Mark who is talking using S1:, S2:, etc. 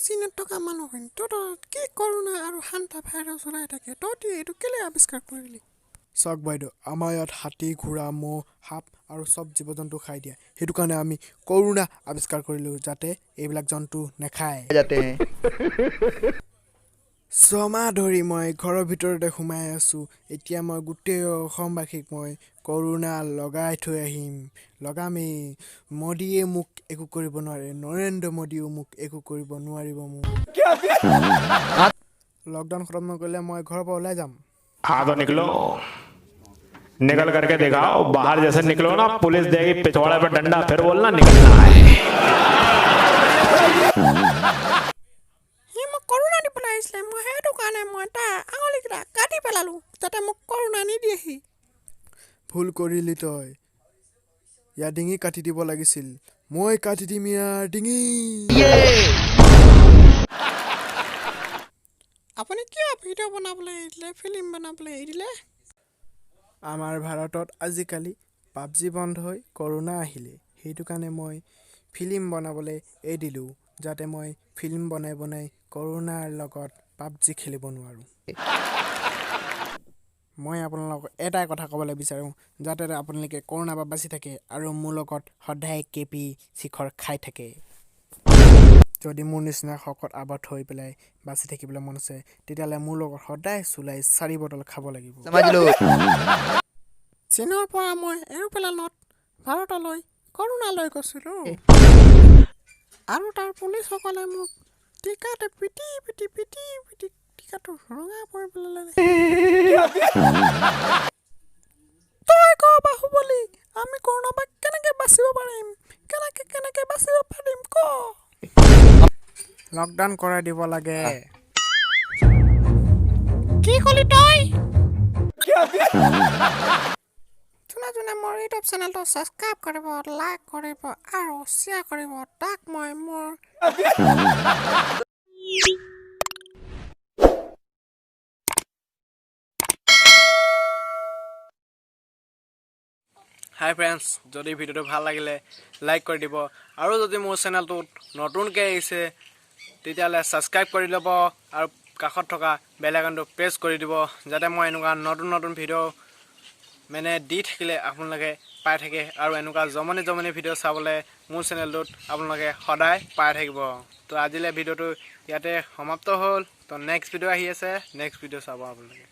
S1: চীনত থকা মানুহখিনি তহঁতৰ কি কৰোণা আৰু হান্তা ভাইৰাছ ওলাই থাকে, তহঁতি এইটো কেলৈ আৱিষ্কাৰ কৰিলি?
S2: চাওক বাইদেউ, আমাৰ ইয়াত হাতী, ঘোঁৰা, ম'হ, সাপ আৰু চব জীৱ জন্তু খাই দিয়ে। সেইটো কাৰণে আমি কৰোণা আৱিষ্কাৰ কৰিলোঁ, যাতে এইবিলাক জন্তু নাখায়।
S3: जाते हैं।
S2: 6 মাহ ধৰি মই ঘৰৰ ভিতৰতে সোমাই আছোঁ। এতিয়া মই গোটেই অসমবাসীক মই কৰোণা লগাই থৈ আহিম, লগামেই। মোদীয়ে মোক একো কৰিব নোৱাৰে, নৰেন্দ্ৰ মোদীয়েও মোক একো কৰিব নোৱাৰিব। মোক লকডাউন খতম নকৰিলে মই ঘৰৰ পৰা ওলাই যাম।
S4: हाँ, तो निकलो, निकल करके दिखाओ बाहर। जैसे निकलो ना, पुलिस देगी पिछवाड़े पे डंडा, फिर बोलना निकलना है।
S1: সি মোক কৰোণা দিবলৈ আহিছিলে, মই সেইটো কাৰণে মই তাৰ আঙুলিকেইটা কাটি পেলালোঁ, যাতে মোক কৰোণা নিদিয়েহি।
S2: ভুল কৰিলি তই, ইয়াৰ ডিঙি কাটি দিব লাগিছিল। মই কাটি দিম ইয়াৰ ডিঙি।
S1: আপুনি কিয় ভিডিঅ' বনাবলৈ এৰি দিলে, ফিল্ম বনাবলৈ এৰি দিলে?
S2: আমাৰ ভাৰতত আজিকালি পাবজি বন্ধ হৈ কৰোণা আহিলে। সেইটো কাৰণে মই ফিল্ম বনাবলৈ এৰি দিলোঁ, যাতে মই ফিল্ম বনাই বনাই কৰোণাৰ লগত পাবজি খেলিব নোৱাৰোঁ। মই আপোনালোকক এটাই কথা ক'বলৈ বিচাৰোঁ, যাতে আপোনালোকে কৰোণাৰ পৰা বাচি থাকে আৰু মোৰ লগত সদায় কেপি শিখৰ খাই থাকে। যদি মোৰ নিচিনা শকত আৱত হৈ পেলাই বাচি থাকিবলৈ মন আছে, তেতিয়াহ'লে মোৰ লগত সদায় চুলাই 4 বটল খাব লাগিব।
S3: समझ लो।
S1: চীনৰ পৰা মই এৰোপ্লেনত ভাৰতলৈ কৰোণা লৈ গৈছিলোঁ আৰু তাৰ পুলিচসকলে মোক টিকাতে পিটি পিটি পিটি পিটি টিকাটো ৰঙা কৰি পেলালে। তই ক বাহুবলী, আমি কৰোণাৰ পৰা কেনেকৈ বাচিব পাৰিম? কেনেকৈ কেনেকৈ বাচিব পাৰিম ক?
S2: লকডাউন কৰাই দিব লাগে।
S1: কি কলি তই? যোনে যোনে মোৰ ইউটিউব চেনেলটো ছাবস্ক্ৰাইব কৰিব, লাইক কৰিব আৰু শ্বেয়াৰ কৰিব, তাক মই মোৰ
S2: হাই ফ্ৰেণ্ডছ, যদি ভিডিঅ'টো ভাল লাগিলে লাইক কৰি দিব আৰু যদি মোৰ চেনেলটোত নতুনকৈ আহিছে, তেতিয়াহ'লে ছাবস্ক্ৰাইব কৰি ল'ব আৰু কাষত থকা বেল আইকনটো প্ৰেছ কৰি দিব, যাতে মই এনেকুৱা নতুন নতুন ভিডিঅ' মানে দি থাকিলে আপোনালোকে পাই থাকে। আৰু এনেকুৱা জমনি জমনি ভিডিঅ' চাবলৈ মোৰ চেনেলটোত আপোনালোকে সদায় পাই থাকিব। তো আজিলৈ ভিডিঅ'টো ইয়াতে সমাপ্ত হ'ল। তো নেক্সট ভিডিঅ' আহি আছে, নেক্সট ভিডিঅ' চাব আপোনালোকে।